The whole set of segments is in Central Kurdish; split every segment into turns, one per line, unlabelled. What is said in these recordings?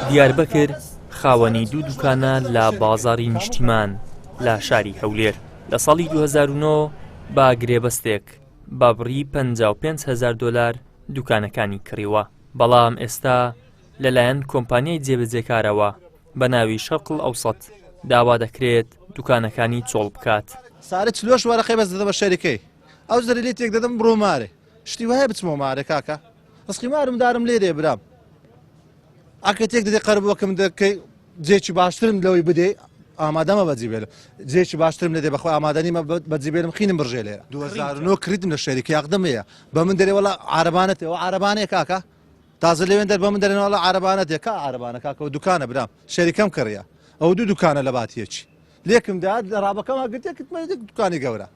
دیاربەکر خاوەنی دوو دوکانە لە بازاڕی نیشتیمان لە شاری هەولێر. لە ساڵی 2009 بە گرێبەستێک بە بڕی 55 هەزار دۆلار دوکانەکانی کڕیوە، بەڵام ئێستا لەلایەن کۆمپانیای جێبەجێکارەوە بە ناوی شەرق ئەوسەت داوا دەکرێت دوکانەکانی چۆڵ بکات.
سارە چلۆش وەرەقەی بەس دەدەمە شەریکەی ئەو زەری لێ تێک دەدەم بڕۆ مارێ شتی وایە بچمەوە مارێ کاکە ڕسقی مارم دارم لێرێ برام ئەکە تێک دەدێ قەربووەکەم دەکەی جێکی باشترم لەوەی بدێ ئامادەمە بەجی بێلم جێکی باشترم لێ دێ بەخۆی ئامادەنیمە بەجی بێلم خینم بڕژێ لێرە 2009 کریتم لە شەریکە یاقدەمەیە بە من دەرێ وەڵا عربانەتێ ئەوە عربانەیە کاکە تازە لەوێن دەر بە من دەرێن وەڵا عربانە دێ کا عربانە کاکە و دوکانە برام شەریکەم کڕیە ئەو دوو دوکانە لە باتیەکی لێکم دا لە ڕابەکەم گرتێ کتمە دوکانی گەورە.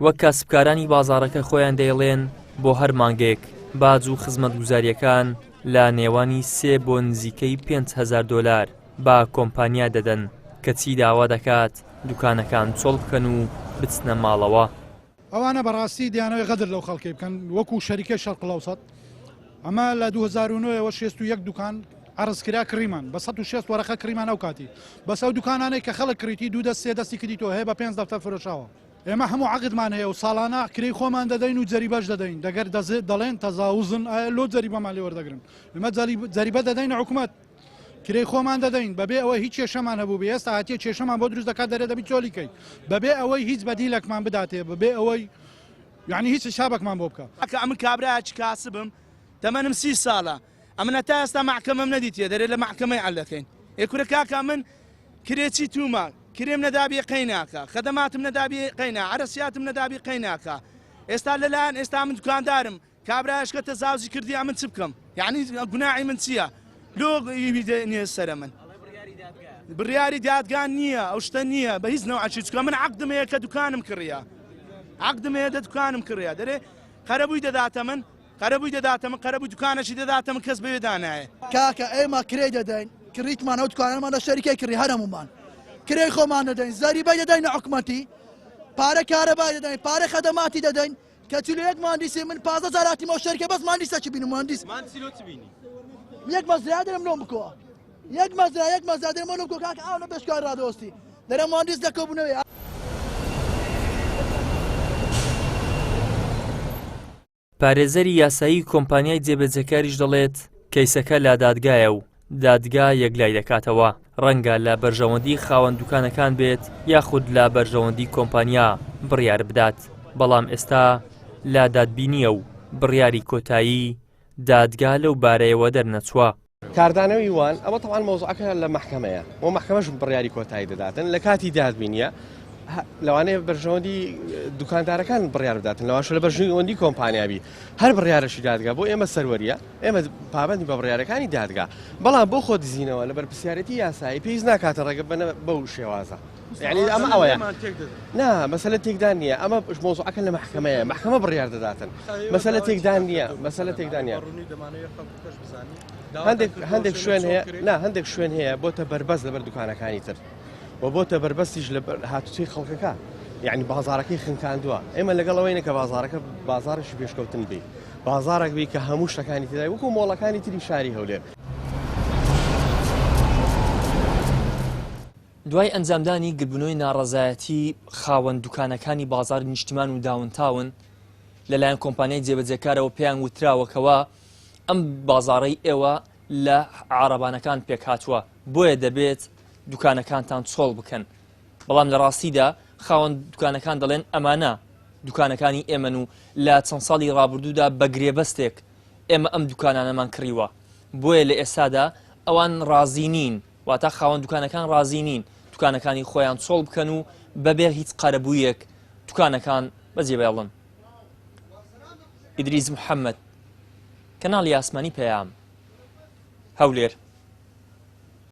وەک کاسبکارانی بازاڕەکە خۆیان دەیڵێن بۆ هەر مانگێک باج و خزمەتگوزارییەکان لە نێوانی سێ بۆ نزیکەی 5هزار دۆلار بە کۆمپانیا دەدەن، کەچی داوا دەکات دوکانەکان چۆڵ بکەن و بچنە ماڵەوە.
ئەوانە بەڕاستی دەیانەوێت غەدر لەو خەڵکەی بکەن وەکو شەریکەی شەرقلەوسەت ئەمە لە 2009 ەوە 61 دوکان عەرز کرا کڕیمان بە 160 وەرەقە کڕیمان ئەو کاتی بەس ئەو دوکانانەی کە خەڵک کڕیتی دوو دەست سێ دەستی کریتۆ هەیە بە پێنج دەفتەر فرۆشاوە ئێمە هەموو عەقدمان هەیە و ساڵانە کرێی خۆمان دەدەین و جەریبەش دەدەین دەگەر دەزێت دەڵێن تەزاوزن ئایا لۆ جەریبەمان لێ وەردەگرن ئێمە جەریبە دەدەین حکومەت کرێی خۆمان دەدەین بەبێ ئەوەی هیچ کێشەمان هەبوو بێ ئێستا هاتیە کێشەمان بۆ دروست دەکات دەرێ دەبی چۆلی کەی بەبێ ئەوەی هیچ بەدیلەکمان بداتێ بەبێ ئەوەی یعنی هیچ حسابەکمان بۆ بکە.
کاکە ئەمن کابرایەکی کاسبم تەمەنم سی ساڵە ئەمن هەتا ئێستا مەحکەمەم نەدیتیە دەرێ لە مەحکەمەی عەلەکەین ئێ کورە کاکە ئەمن کرێچی تومە کرێم نەدابیە قەیناکە خەدەماتم نەدابیە قەینا عەرەسیاتم نەدابی قەیناکە ئێستا لەلایەن ئێستا من دوکاندارم کابرایش کە تەزاوزی کردی ئەمن چ بکەم یعنی گوناحی من چییە لۆ نیە سەرە من بڕیاری دادگا نییە ئەو شتە نییە بە هیچ نەوعەکی چکە من عەقدم هەیە کە دوکانم کڕیە عەقدم هەیە دە دوکانم کڕیە دەرێ قەرەبووی دەداتە من قەرەبووی دەداتە من قەرەبووی دوکانەشی دەداتە من کەس بەوێ دانایە.
کاکە ئێمە کرێی دەدەین کڕیتمان ئەو دوکانەمان لە شەریکەی کڕی هەر هەموومان کرێی خۆمان دەدەین زەریبەی دەدەینە حکومەتی پارە کارەبای دەدەین پارە خەدەماتی دەدەین کە 41 مهندسی من 15 جار هاتیمەوە شەریکە بەس مهندسەکی بینم مهندس
مهندسی لۆ چ بینی
یەک مەزرا دەرم لۆم بکۆ یەک مەزرا یەک مەزرا دەرم لۆم بکۆ کاکە ئاو لە بێشکار ڕادەوەستی دەرم مهندس لە کۆبوونەوەی
پارێزەری یاسایی کۆمپانیای جێبەجێکاریش دەڵێت، کەیسەکە لە دادگایە و دادگا یەکلای دەکاتەوە، ڕەنگە لە بەرژەوەندی خاوەن دوکانەکان بێت یاخود لە بەرژەوەندی کۆمپانیا بڕیار بدات، بەڵام ئێستا لە دادبینییە و بڕیاری کۆتایی دادگا لەو بارەیەوە دەرنەچووە.
کاردانەوەی وان ئەمە تەوان مەوزوعەکە لە مەحکەمەیە و مەحکەمەش بڕیاری کۆتایی دەداتن لە کاتی دادبینیە لەوانەیە بەرژەوەندی دوکاندارەکان بڕیار بداتن لەوانش لە بەرژەوەندی کۆمپانیابی هەر بڕیارەشی دادگا بۆ ئێمە سەروەریە ئێمە پابندی بە بڕیارەکانی دادگا بەڵام بۆ خۆ دزینەوە لە بەرپسیارەتی یاسایی پێویست ناکاتە ڕێگە بەنە بەو شێوازە یعنی ئەمە ئەوەیە نا مەسەلە تێکدان نییە ئەمە مۆزوعەکە لە مەحکەمەیە مەحکەمە بڕیار دەداتن مەسەلە تێکدان نییە مەسەلە تێکدان نییە هەندێک هەندێک شوێن هەیە نا هەندێک شوێن هەیە بۆتە بەربەست لەبەر دوکانەکانی تر و بۆتە بەربەستیش لە هاتوچۆی خەڵکەکە یعنی بازارەکەی خنکاندووە ئێمە لەگەڵ ئەوەینە کە بازارەکە بازارێکی پێشکەوتن بی بازارێک بی کە هەموو شتەکانی تێدای وەکو مۆڵەکانی تری شاری هەولێر.
دوای ئەنجامدانی گربوونەوەی ناڕەزایەتی خاوەن دوکانەکانی بازاڕی نیشتیمان و داون تاون لەلایەن کۆمپانیای جێبەجێکارەوە پێیان وتراوە کەوا ئەم بازاڕەی ئێوە لە عەڕەبانەکان پێکهاتووە بۆیە دەبێت دوکانەکانتان چۆڵ بکەن بەڵام لە ڕاستیدا خاوەن دوکانەکان دەڵێن ئەمانە دوکانەکانی ئێمەن و لە چەند ساڵی ڕابردوودا بە گرێبەستێک ئێمە ئەم دوکانانەمان کڕیوە بۆیە لە ئێستادا ئەوان ڕازی نین واتە خاوەن دوکانەکان ڕازی نین دوکانەکانی خۆیان چۆڵ بکەن و بەبێ هیچ قەرەبوویەک دوکانەکان بەجێبێڵن. ئیدریس محەممەد، کەناڵی ئاسمانی پەیام، هەولێر.